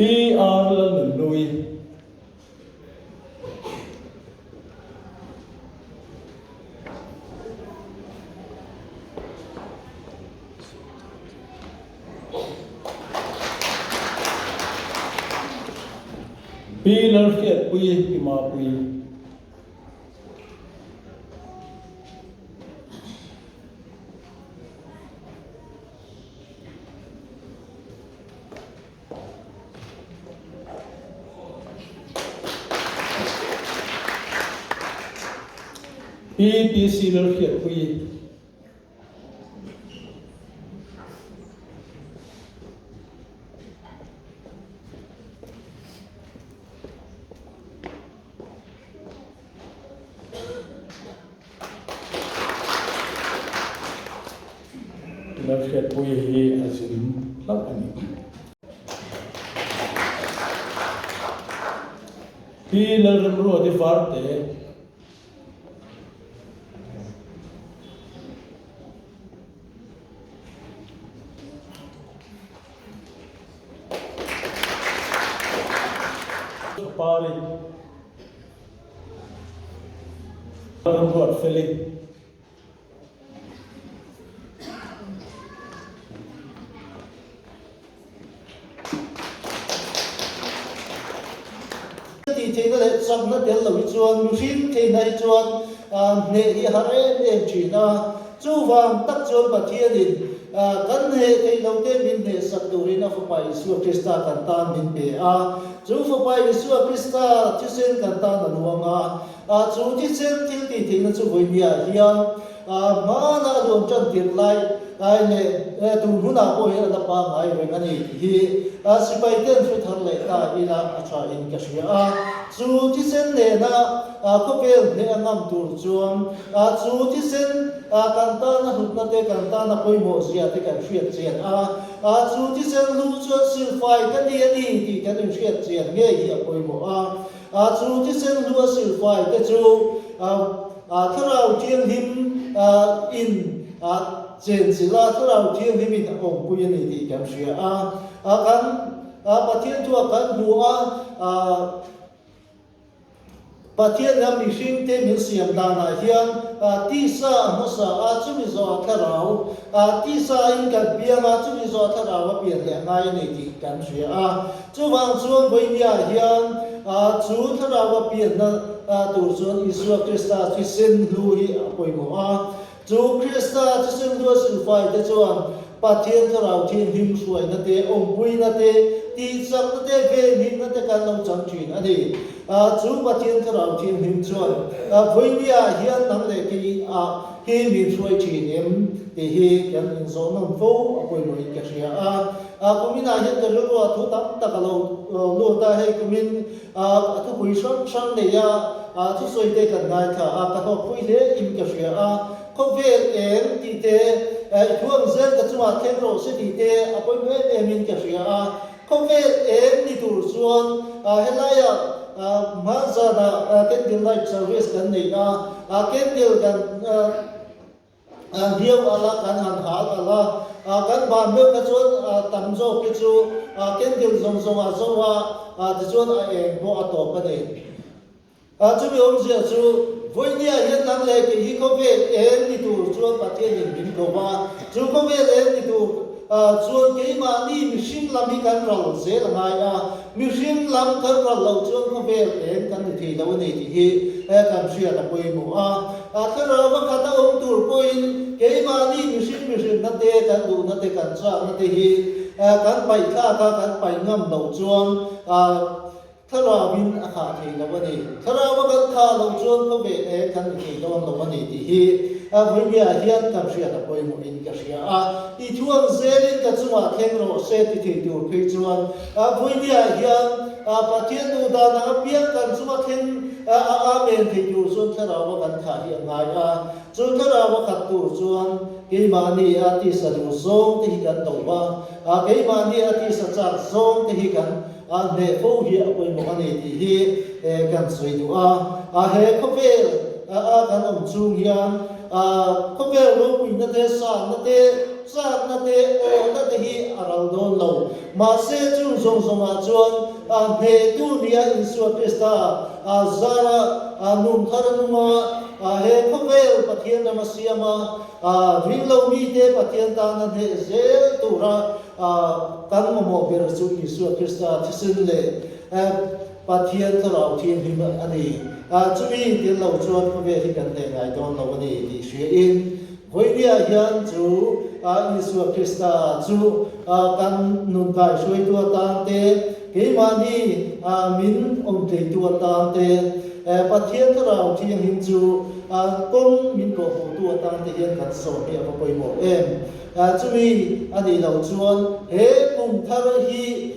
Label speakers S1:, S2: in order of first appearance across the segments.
S1: Pi R Lalnunhlui. Pi Lalhriatpuii Pi Mapuii. Pi PC Lalhriatpuii. Lalhriatpuii hi a zin hlauh a ni. Pi Lalremruati Varte. Pari. Ramruatfeli.
S2: Tih theihna leh chakna tel lo hi chuan mihring theihna hi chuan hneh hi a har em em thin a. Chuvang tak chuan Pathianin kan hneh theih lo te min hnehsak turin a Fapa Isua Krista kan tan min pe a. Chu Fapa Isua Krista thisen kan tan a luang a. Chu thisen thil tih theihna chu vawinia hian hmana a luan tan tirh lai ai leh tun hunah pawh hian a la pangngai reng a ni tih hi sipai ten hre thar leh ta ila a tha in ka hria a. Chu thisen nena khawvel hneh a ngam tur chuan chu thisen kan tana hlutna te kan tana pawimawh zia te kan hriat chian a, chu thisen hlu chuan silfai ka ni a ni tih kan inhriat chian ngei hi a pawimawh a. Chu thisen hlu a silfai te chu Thlarau Thianghlim in chenchilh a, Thlarau Thianghlim in a awmpui a ni tih kan hria a. Kan Pathian thu ah kan hmu a, Pathian hian mihring te min siam danah hian tisa a hmasa a, chumi zawhah Thlarau, tisa in kan piang a, chumi zawhah Thlarau a pian leh a ngai a ni tih kan hria a. Chuvang chuan vawinia hian chu thlarau a pianna tur chuan Isua Krista thisen hlu hi a pawimawh a. Chu Krista thisen hlu a silfai te chuan Pathian thlarau thianghlim hruaina te, awmpuina te, tihchakna te, venhimna te kan lo chang thin a ni. Chu Pathian thlarau thianghlim chuan vawinia hian nang leh kei ah hi min hruai thin em tih hi kan inzawh nawm fo a pawimawhin ka hria a. Kuminah hian ka rilruah thu tam tak a lo lut a, hei kumin a thupui hrang hrang neia thusawi te kan ngaithla a, ka hlawkpui hle in ka hria a, khawvel eng tih te, i thu ang zel ka chungah thleng rawh se tih te a pawimawh em em in ka hria a, khawvel eng ni tur chuan helaia hmanzanah candle light service kan nei a, candle kan Hliau ala kan han hal ala kan ban meuh kha chuan tam zawk hi chu candle zawng zawng a zo a tichuan a eng pawh a tawp a ni. Chumi awmzia chu vawinia hian nang leh kei hi khawvel eng ni tur chuan Pathianin min ko va, chu khawvel eng ni tur chuan keimahni mihring lam hi kan ral zel a ngai a, mihring lam kan ral loh chuan khawvel eng kan ni thei lo a ni tih hi kan hriat a pawimawh a. A thlarau a khat a awm tur pawhin keimahni mihring mihrinna te, kan duhna te, kan chakna te hi kan paih thlak a, kan paih ngam loh chuan thlarauin a khah thei lo a ni. Thlarau a kan khah loh chuan khawvel eng kan ni thei dawn lo a ni tih hi vawiah hian kan hriat a pawimawhin ka hria a. I thuang zelin ka chungah thleng rawh se ti thei tur phei chuan vawiah hian Pathian duh dan ang apiang kan chunga thleng A Amen thei tur chuan thlarau a kan thah hi a ngai a, chu thlarau a khat tur chuan keimahni a tisa duh zawng te hi kan do va, keimahni a tisa chak zawng te hi kan hneh fo hi a pawimawh a ni tih hi kan sawi duh a. He khawvel a kan awm chung hian khawvel ropuina te, sangna te. Chakna te, awhna te hi a ral dawn lo. Mahse, chung zawng zawngah chuan hnehtu nia Isua Krista zara nun thar a nung a, he khawvel Pathian ram a siam a, ringlo mite Pathian tana hneh zel tura kan mamawh ber chu Isua Krista thisen leh Pathian Thlarau Thianghlim a ni. Chumi tel lo chuan khawvel hi kan hneh ngai dawn lo a ni tih hriain Vawinia hian chu Isua Krista chu kan nun kaihruaitu atan te, keimahni min awmtleitu atan te, Pathian Thlarau Thianghlim chu kawng min kawhhmuhtu atan te hian kan sawm hi a va pawimawh em. Chumi a nih loh chuan he kum thar hi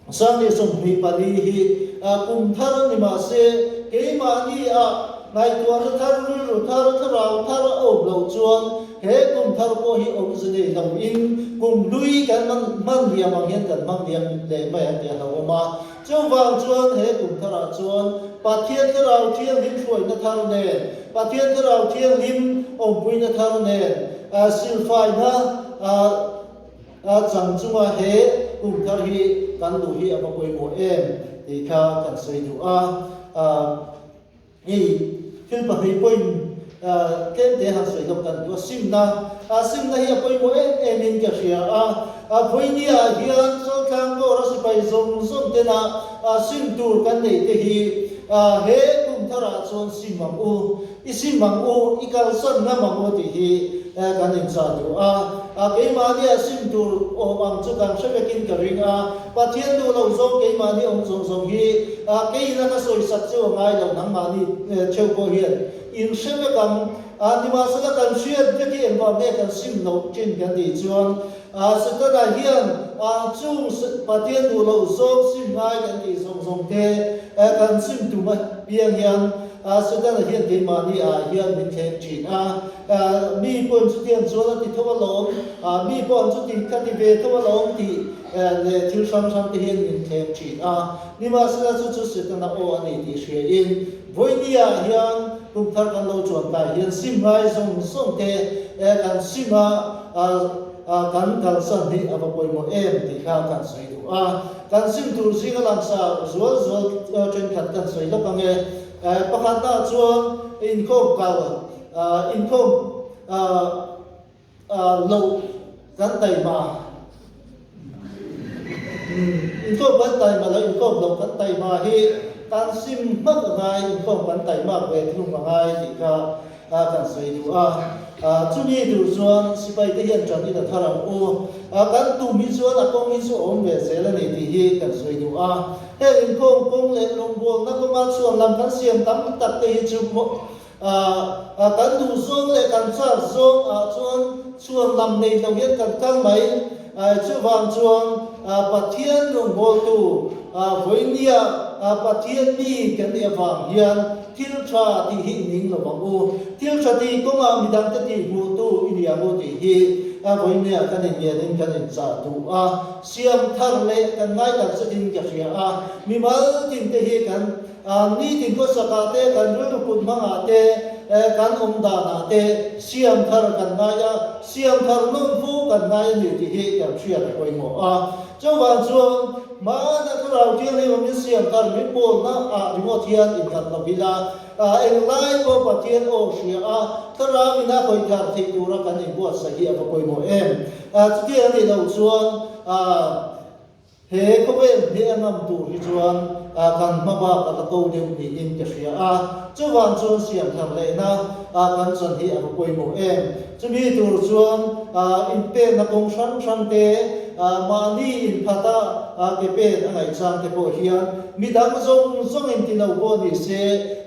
S2: Sunday 24 hi kum thar ni mah se, keimahni ah ngaihtuahna thar, rilru thar, thlarau thar a awm loh chuan he kum thar pawh hi awmze nei lo in kum hlui kan hman liam ang hian kan hmang liam leh mai ang tih a hlauhawm a. Chuvang chuan he kum tharah chuan Pathian Thlarau Thianghlim hruaina thar nen, Pathian Thlarau Thianghlim awmpuina thar nen, silfaina A chang chunga he kum thar hi kan duh hi a va pawimawh em tih kha kan sawi duh a. Hei thil pahnih point tlemte han sawi lawk kan duh a, simna. Simna hi a pawimawh em em in ka hria a. Vawinia hian Chaltlang Kawra sipai zawng zawng tena sim tur kan neih te hi he kum tharah chuan sim ang u. I sim ang u, i kalsan ngam ang u tih hi kan inchah duh a. Keimahni a sim tur awm ang chu kan hre vekin ka ring a. Pathian duh lo zawng keimahni awm zawng zawng hi keiin a ka sawisak chu a ngai lo, nangmahni theuh pawh hian in hre vek ang. Nimahsela kan hriat vek hi engvang nge kan sim loh thin kan tih chuan Setana hian chung Pathian duh loh zawng sim ngai kan tih zawng zawng te kan sim tum apiang hian Setana hian keimahni ah hian min thleng thin a. Mi pawhin chutiang chuan a ti tho alawm, mi pawh an chuti kha ti ve tho alawm tih leh thil hrang hrang te hian min thleng thin a. Nimahsela chu chu Setana aw a ni tih hriain Vawinia hian kum thar kan lo chuan kai hian sim ngai zawng zawng te kan sim a, kan kalsan hi a va pawimawh em tih kha kan sawi duh a. Kan sim tur zinga langsar zual zual thenkhat kan sawi lawk ang e. Pakhatnaah chuan inkhawm kal, inkhawm loh kan taima, inkhawm kan taima loh, inkhawm loh kan taima hi kan sim hmak a ngai, inkhawm kan taimak ve thung a ngai tih kha kan sawi duh a. Chumi tur chuan sipai te hian ṭan in a thar ang u. Kan tum hi chuan a kawng hi chu a awm ve zel a ni tih hi kan sawi duh a. Heng inkhawm kawng leh rawngbawlna kawnga chhuan lam kan siam tam tak te hi chu kan duh zawng leh kan chak zawng ah chuan chhuan lam nei lo hian kan kal mai. Chuvang chuan Pathian rawngbawltu vawinia Pathian mi kan nih avang hian thil tha tih hi i ning lo ang u. Thil tha tih kawngah midangte tih hmuhtu i ni ang u tih hi vawinia kan inngenin kan inchah duh a. Siam thar leh kan ngai tak zetin ka hria a. Mimal tinte hi kan Nitin khawsakah te, kan rilru put hmangah te, kan awm danah te siam thar kan ngai a, siam thar nun fu kan ngai a ni tih hi kan hriat a pawimawh a. Chuvang chuan hmana Thlarau Thianghlim awmin siam thar min pawlna ah ringawt hian innghat lo ila, englai pawh Pathian aw hria a, Thlarau in a hawi thar theih tura kan inbuatsaih hi a va pawimawh em. Chutiang a nih loh chuan He khawvel hne a ngam tur hi chuan kan hma bak a la ko deuh niin ka hria a, chuvang chuan siam thar lehna kan chan hi a va pawimawh em. Chumi tur chuan inpekna kawng hrang hrang te, mahni inphata ke pen a ngaih chang te pawh hian midang zawng zawng in ti lo pawh ni se,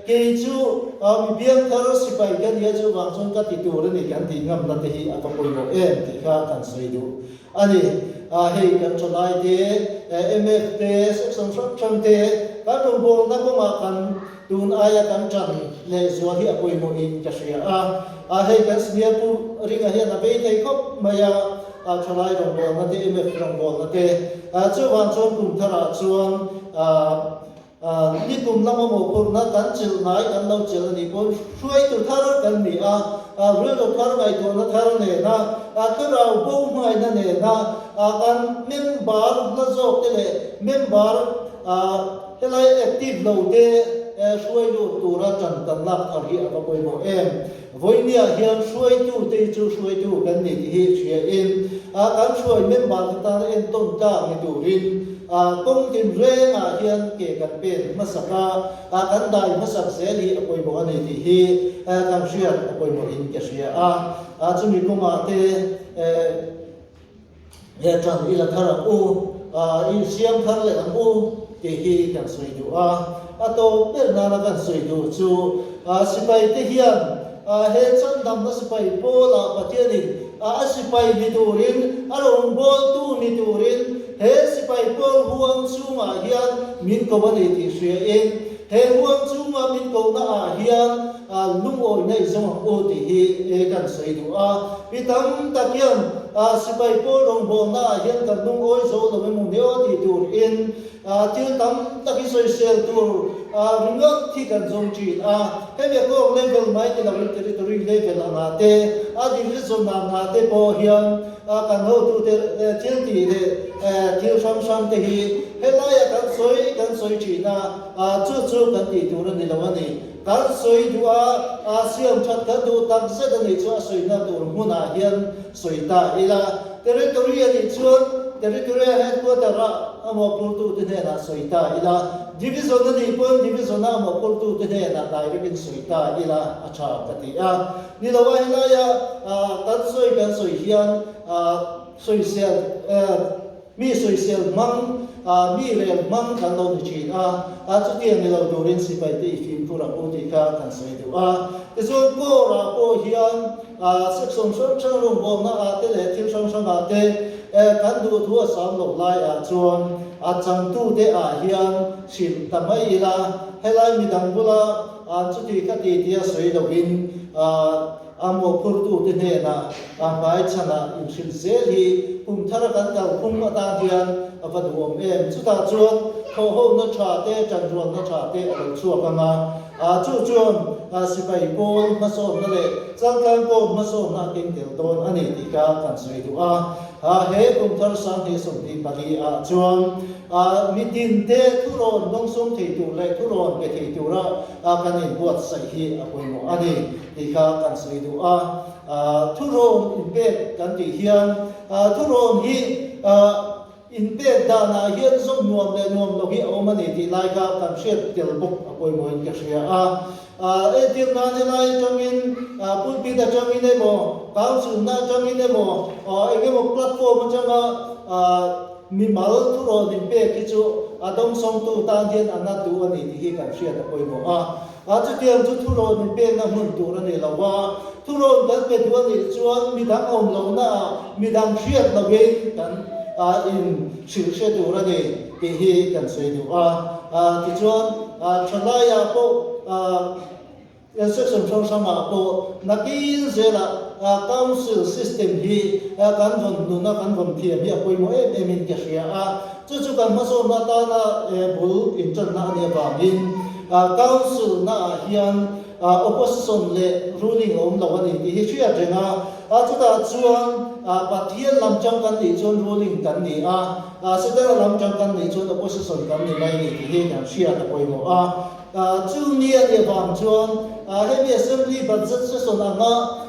S2: kei chu mi biang thar sipai ka nia chuvang chuan ka ti tur a ni kan tih ngamna te hi a va pawimawh em tih kha kan sawi duh. A ni, hei kan thalai te, MF te, section hrang hrang te, kan rawngbawlna kawngah kan tun aia kan tan leh zual hi a pawimawhin ka hria a. Hei kan senior pu Ringa hian a vei thei khawp mai a, thalai rawngbawlna te, MF rawngbawlna te. Chuvang chuan kum tharah chuan. Nikum lama mawhphurhna kan chelh ngai kan lo chelh a nih pawhin hruaitu thar kan ni a, rilru thar ngaihtuahna thar nena, thlarau bo hmaina nena kan member hla zawk te leh member helai active lo te hruai lut tura ṭan kan lak thar hi a va pawimawh em. Vawinia hian hruaitu te hi chu hruaitu kan ni tih hi hriain kan hruai member te tana entawn tlak ni turin kawng tinrengah hian ke kan pen hmasak a, kan dai hmasak zel hi a pawimawh a ni tih hi kan hriat a pawimawhin ka hria a. Chumi kawngah te He ṭan i la thar ang u, i insiam thar leh ang u tih hi kan sawi duh a. A tawp ber nana kan sawi duh chu sipai te hian he chandamna sipai pawlah Pathianin a sipai ni turin, a rawngbawltu ni turin he sipai pawl huang chhungah hian min ko a ni tih hriain he huang chhunga min kohna ah hian Lungawi nei zawng ang u tih hi kan sawi duh a. Mi tam tak hian sipai pawl rawngbawlna ah hian kan lungawi zo lo emaw ni aw tih turin thil tam tak hi sawisel tur ringawt hi kan zawng thin a. Hemi a kawk level mai ni loin territory level angah te, a division angah te pawh hian kan hotute thil tih leh thil hrang hrang te hi helaiah kan sawi kan sawi thin a, chu chu kan tih tur a ni lo a ni. Kan sawi duh a, a siam that kan duh tak zet a nih chu a sawina tur hmunah hian sawi ta ila. Territory a nih chuan Territory a headquarter ah a mawhphurtute hnenah sawi ta ila. Division a nih pawn Division ah a mawhphurtute hnenah direct in sawi ta ila a tha ka ti a. Ni lo a helaia kan sawi kan sawi hian sawisel Mi sawisel hmang, mi rel hmang kan lo ni thin a, a chutiang ni lo turin sipai te i fimkhur ang u tih kha kan sawi duh a. Tichuan Corps-ah pawh hian section hrang hrang rawngbawlna ah te leh thil hrang hrang ah te kan duh thu a sam loh lai ah chuan a changtu te ah hian hrilh ta mai ila, helai midang bula chuti kha ti tia sawi lovin A mawhphurtute hnenah a hmaichhanah inhrilh zel hi kum thara kan kalphung atan hian a va duhawm em? Chutah chuan thawhhawmna tha te, tanrualna tha te a lo chhuak ang a, chu chuan sipai pawl hmasawnna leh chaltlang pawl hmasawnna a keng tel dawn a ni tih kha kan sawi duh a. He kum thar 2024 ah chuan mitinte thurawn dawngsawm thei tur leh thurawn pe thei tura kan inbuatsaih hi a pawimawh a ni. Tih kha kan sawi duh a, thurawn inpek kan tih hian thurawn hi inpek danah hian zawm nuam leh nuam lo hi a awm a ni tih lai kha kan hriat tel bawk a pawimawhin ka hria a. Entir nan helai atangin pulpit atangin emaw, council-na atangin emaw, eng emaw platform atanga mimal thurawn inpek hi chu a dawngsawngtu tan hian a na duh a ni tih hi kan hriat a pawimawh a. A chutiang chu thurawn inpekna hmun tur a ni lo a, thurawn kan pe duh a nih chuan midang awm lohnaah midang hriat loin kan in hrilh hre tur a ni tih hi kan sawi duh a. Tichuan, thalaiah pawh section hrang hrangah pawh nakin zelah council system hi kan vawn nuna kan vawn thiam hi a pawimawh em emin ka hria a. Chu chu kan hmasawnna atana bul inṭanna a nih avangin Council naah hian Opposition leh Ruling a awm lo a ni tih hi hriat reng a. Chutah chuan Pathian lam chang kan nih chuan Ruling kan ni a, Setana lam chang kan nih chuan Opposition kan ni mai a ni tih hi kan hriat a pawimawh a. Chu ni a nih avang chuan hemi Assembly Budget Session anga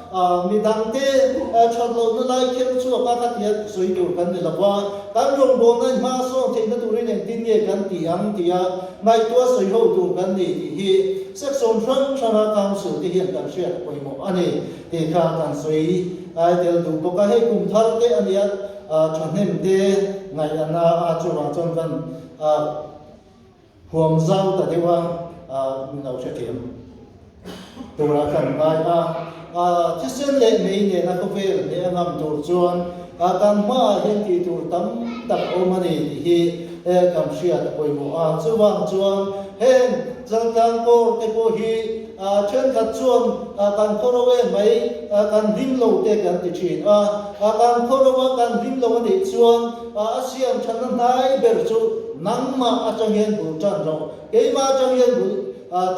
S2: midangte that lohna lai kher chhuak a khatia sawi tur kan ni lo va, kan rawngbawlna in hma sawn theihna turin engtin nge kan ti ang tia ngaihtuah sawi ho tur kan ni tih hi section hrang hranga Council te hian kan hriat pawimawh a ni tih kha kan sawi tel duh bawk a. Hei kum thar te a nia thahnem te ngaih a na a, chuvang chuan kan Huam zau ta deuh a min lo hrethiam turah kan ngai a, thisen leh mei nena khawvel leh a ngam tur chuan kan hmaah hian tih tur tam tak a awm a ni tih hi kan hriat a pawimawh a. Chuvang chuan heng chaltlang kawr te pawh hi thenkhat chuan kan khawro em mai, kan hlim lo te kan ti thin a, kan khawro a kan hlim lo a nih chuan a siam thatna hnai ber chu. Nangmah atang hian bul tan rawh. Keimah atang hian bul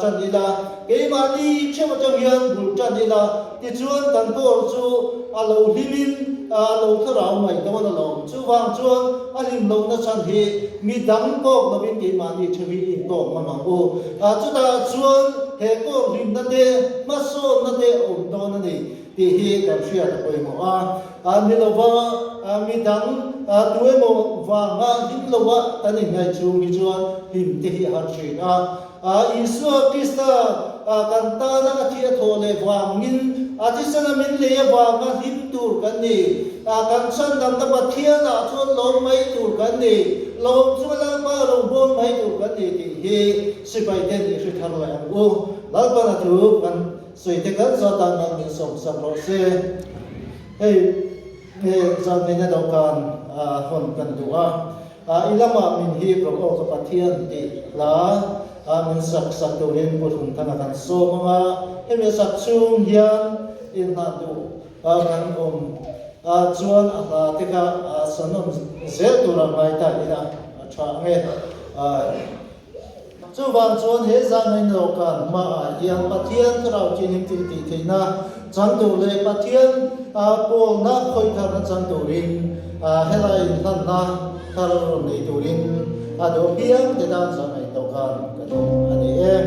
S2: tan ila, keimahni theuh atang hian bul tan ila, tichuan kan kawr chu a lo hlimin a lo thlarau mai dawn alawm. Chuvang chuan a hlim lohna chhan hi mi dang kawk lovin keimahni theuh hi inkawk ngam ang u. Chutah chuan he kawr hlimna te, hmasawnna te a awm dawn a ni. Tih hi kan hriat a pawimawh a, a ni lova mi dang tu emaw vanga hlim lova kan inngaih chhung hi chuan hlim te hi a har thin a. Isua Krista kan tana a thi a thawh leh vangin a thisena min lei avanga hlim tur kan ni. Kan chhandamna Pathianah chuan lawm mai tur kan ni, lawm chunga Lalpa rawngbâwl mai tur kan ni tih hi sipai ten i hre thar leh ang u. Lalpan a thu kan Sawi te kan zat ah nang min sawm sak rawh se. Hei he zan nena dawhkan hawn kan duh a, i lamah min hip rawh aw ka Pathian tih hla min sak sak turin Pu Hlunthanga kan sawm ang a, hemi a sak chhung hian inhah duh kan awm chuan a hla te kha sanawm zel tura ngai ta ila a tha ang e. Chuvang chuan he zangain dawhkan hmaah hian Pathian Thlarau Thianghlim thil tih theihna chang tur leh Pathian pawlna khawih tharna chang turin helai inhlanna thar rawn nei turin a duh apiang te tan zangain dawhkan kan awm a ni e.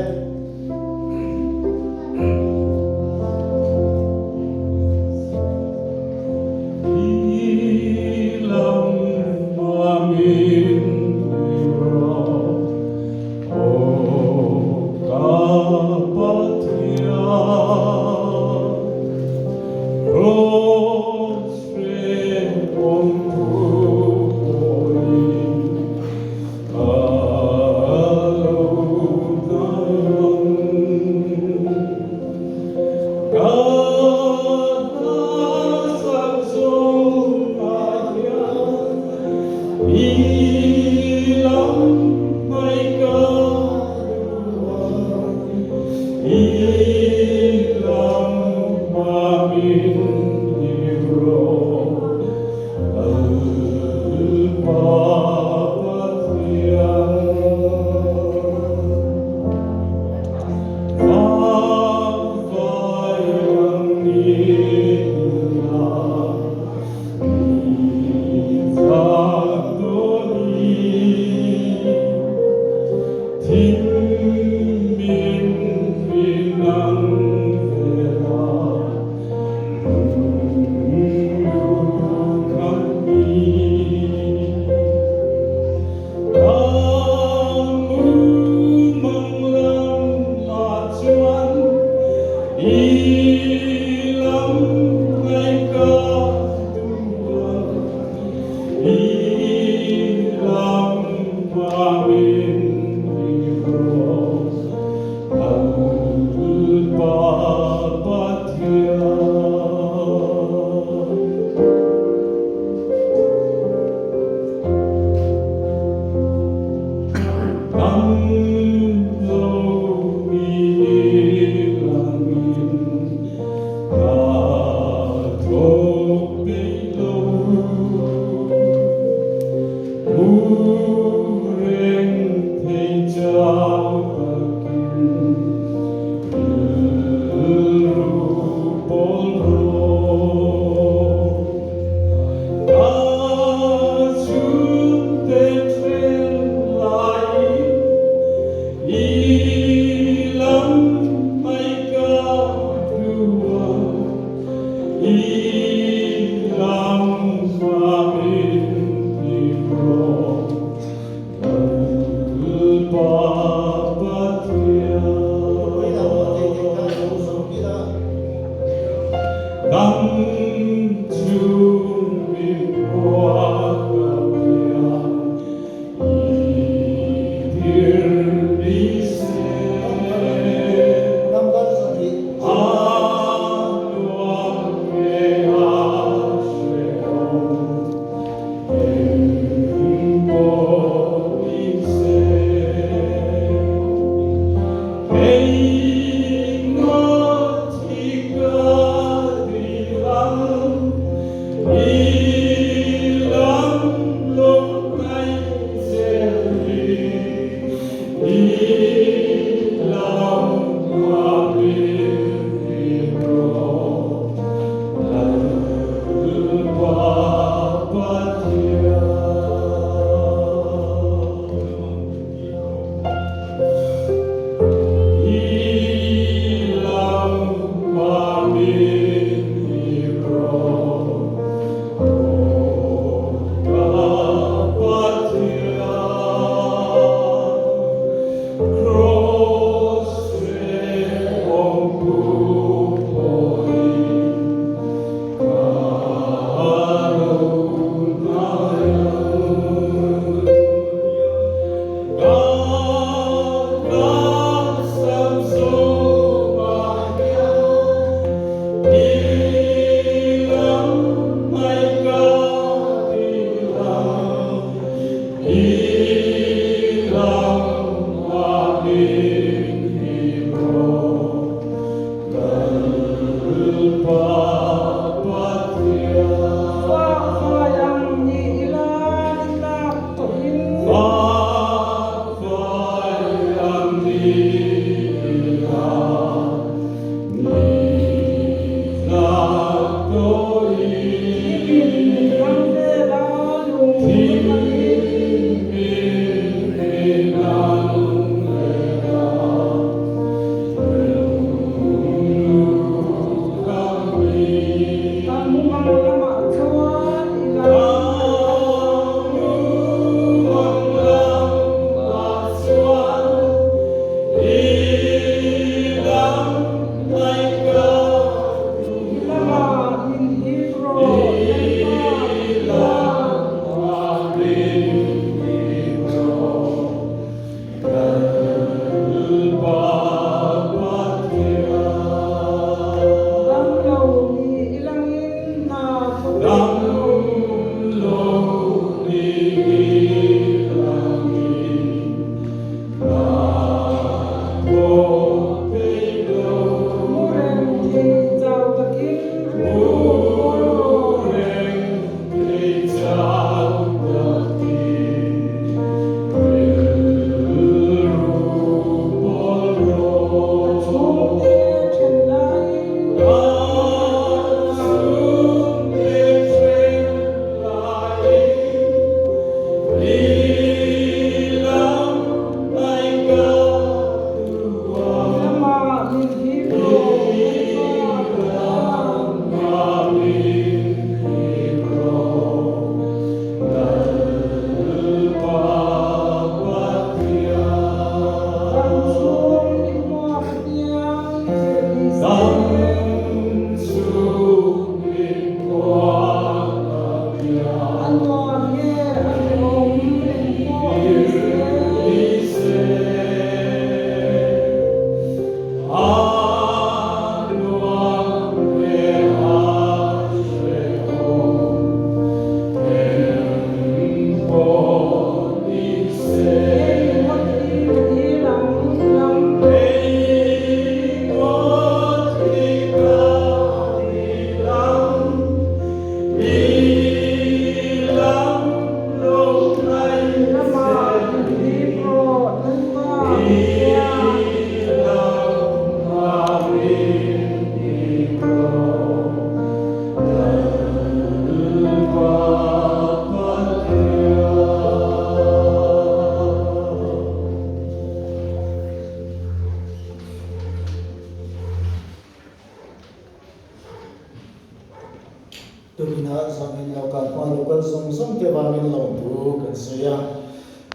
S2: kal zawng zawng te vangin lawmthu kan sawi a.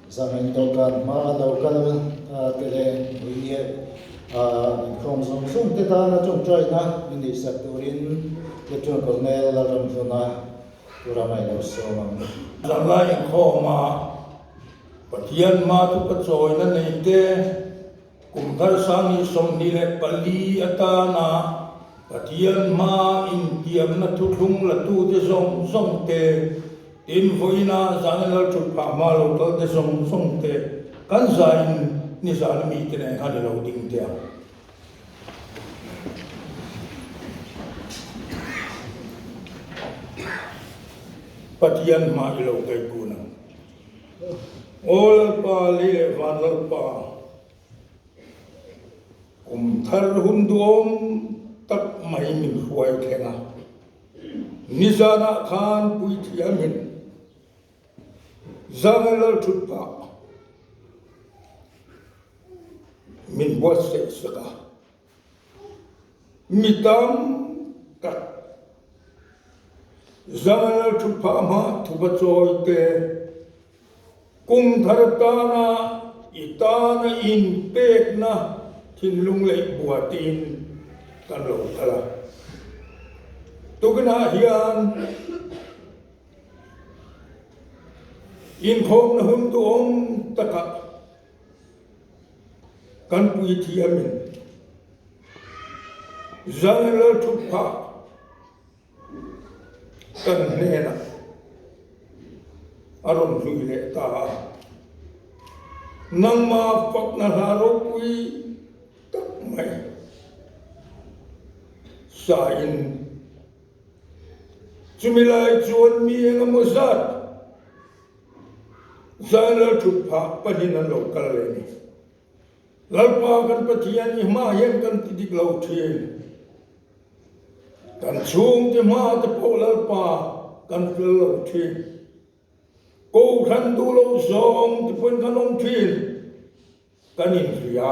S2: Zamin dawhkan hma a lo kal te leh Buinie inkhawm zawng zawng te tana tawngtaina min neihsak turin Lieutenant Colonel Lalramhluna tura ngaih lo sawm ang.
S3: Zanlai inkhawma Pathian hma chu ka chawina nei te, Kum thar sangni 24 atana Pathian hma intiamna thuthlung latute zawng zawng te, tin vawiina zan lal thut phah hma lo kal te zawng zawng te kan zaiin nizan mite nen khan i lo ding teh ang. Pathian hma i lo kaihkun ang. Aw Lalpa, lei leh van Lalpa, kum thar hun duhawm tak mai min hruai thleng a. Nizanah khan puithiamin Zanga Lalthut pah min buatsaih sak a. Mi tam tak Zanga Lalthutphah hma thupa chawi te, kum thar tana i tana inpekna thinlung leh buatin kan lo kal a. Tukinah hian inkhawmna hun duhawm takah Kan puithiamin Zan Lalthutphah kan hnenah a rawn hlui leh ta a, nangmah fakna hla ropui tak mai sain chumi lai chuan mi engemaw zat Zan Lalthut phah panin an lo kal leh ni. Lalpa kan Pathian i hma hian kan ti dik lo thin. Kan chhungte hma te pawh Lalpa kan fel lo thin. Kohhran duh lo zawng te pawhin kan awm thin. Kan inhria.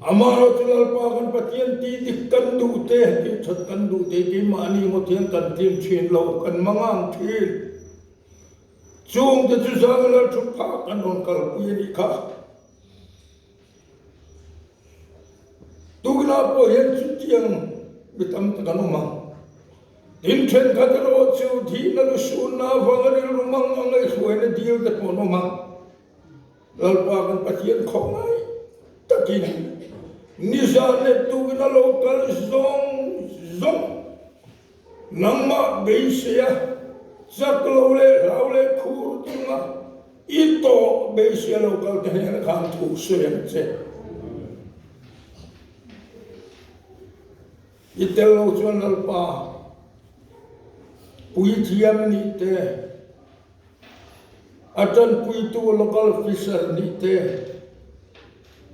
S3: Amaherawhchu Lalpa kan Pathian tih dik kan duh te, tih that kan duh te keimahni ngawt hian kan tlin thin lo, kan mangang thin. Chungte chu zanga lal thut phah kan rawn kalpui a nih kha. Tukina pawh hian chutiang mi tam tak an awm ang. Tin, thenkhat erawh chu thihna lusunna avanga rilru mang a ngaihhruaina dil te pawh an awm ang. Lalpa kan Pathian khawngaih takin nizan leh tukin a lo kal zawng zawng nangmah beisei a, chak lo leh hlau leh khur chunga i tawh beisei a lo kal te hnenah khan thu sawi ang che. I tel lo chuan Lalpa puithiam nih te, A ṭanpuitu local officer nih te,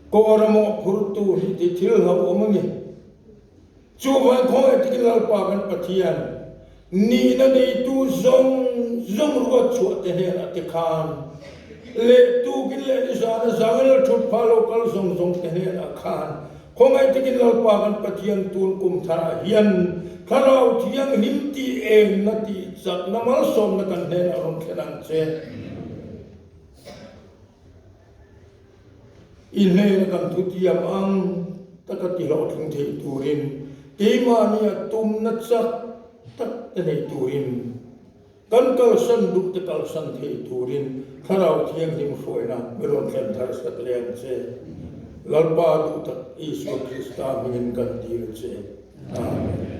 S3: kawra mawhphurtu nih te thil hlauhawm a ni. Chuvang khawngaih takin Lalpa kan Pathian nihna neitu zawng zawng ruat chhuah te hnenah te khan leh tukin leh nizana zangel a ṭhut phah local zawng zawng te hnenah khan Khawngaih takin Lalpa kan Pathian tun kum tharah hian Thlarau Thianghlim tih engna tih chakna malsawmna kan hnenah rawn thlen ang che. I hnena kan thutiam ang taka ti hlawhtling thei turin keimahnia tumna chak tak te nei turin Kan kalsan duh te kalsan thei turin Thlarau Thianghlim hruaina mi rawn thlen thar sat leh ang che. Lalpa duh tak Isua Krista hmingin kan dil che. Amen.